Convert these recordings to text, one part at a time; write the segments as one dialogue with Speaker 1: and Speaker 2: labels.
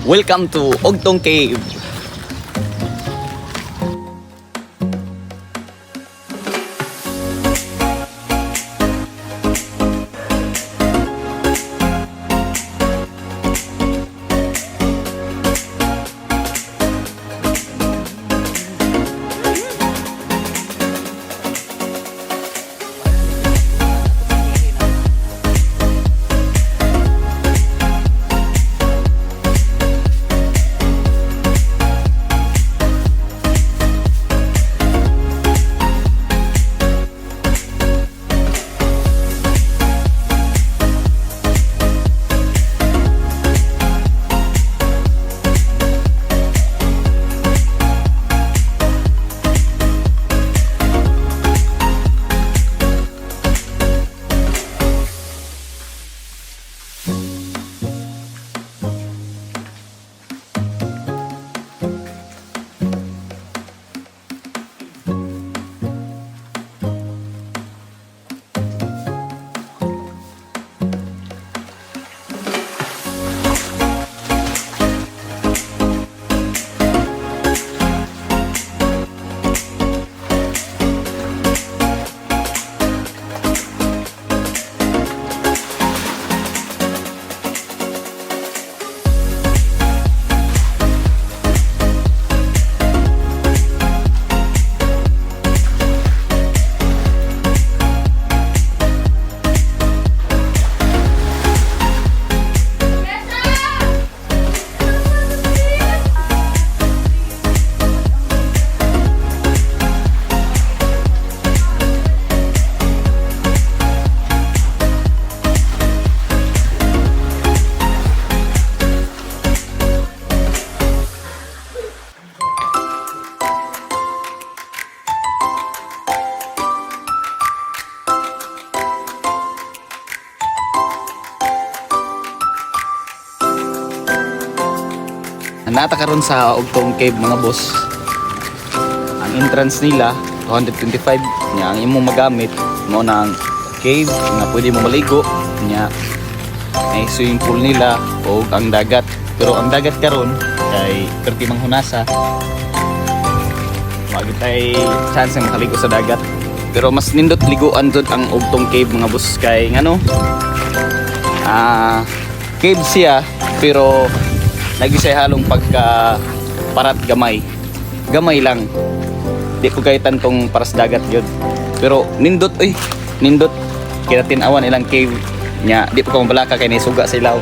Speaker 1: Welcome to Ogtong Cave. Nata karon sa Ogtong Cave, mga boss. Ang entrance nila 225 nya. Ang imong magamit mo na ang cave nga pwede mo maligo nya, ay swimming pool nila o ang dagat. Pero ang dagat karon kay perti mang hunasa, wag tay chance nga makaligo sa dagat. Pero mas nindot liguan jud ang Ogtong Cave, mga boss, kay ngano, cave siya pero lagi siya halong pagka parat gamay. Gamay lang. Di ko kay tantong para sa dagat yun. Pero nindot oy, nindot kaya tinawan ilang cave nya, di pa ko mabalaka kay nisuga sa ilawom.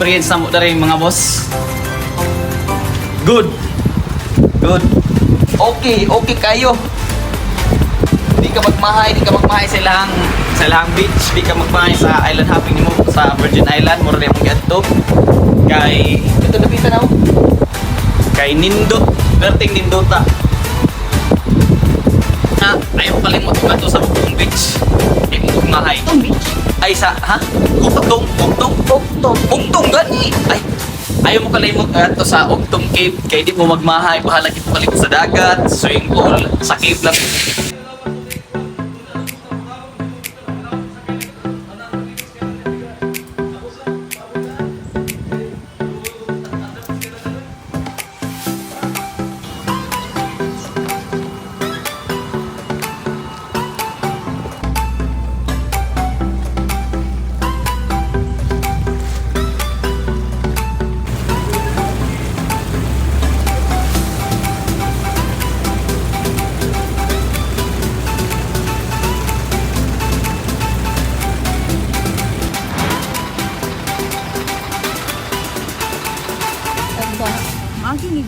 Speaker 1: Experience na mo diri, mga boss. Good. Good. Okay kayo. Di ka magmahay sa ilang beach, di ka magmahay sa island hopping nimo sa Virgin Island, mura rin mong giadto. Kay ito lapitan ako. Kay nindot, perting nindota. Na, ayaw kalimot ko ato sa Bugtong Beach. Di mo magmahay.
Speaker 2: Itong beach.
Speaker 1: Ay sa ha? Ugtong, Ugtong,
Speaker 2: Ugtong.
Speaker 1: Ugtong gani. Ay, ayaw mo kalimot ato sa Ugtong Cave kay di mo magmahay, bahala gid mo kalimot sa dagat, swimming pool, sa cave lang.
Speaker 2: Makinig.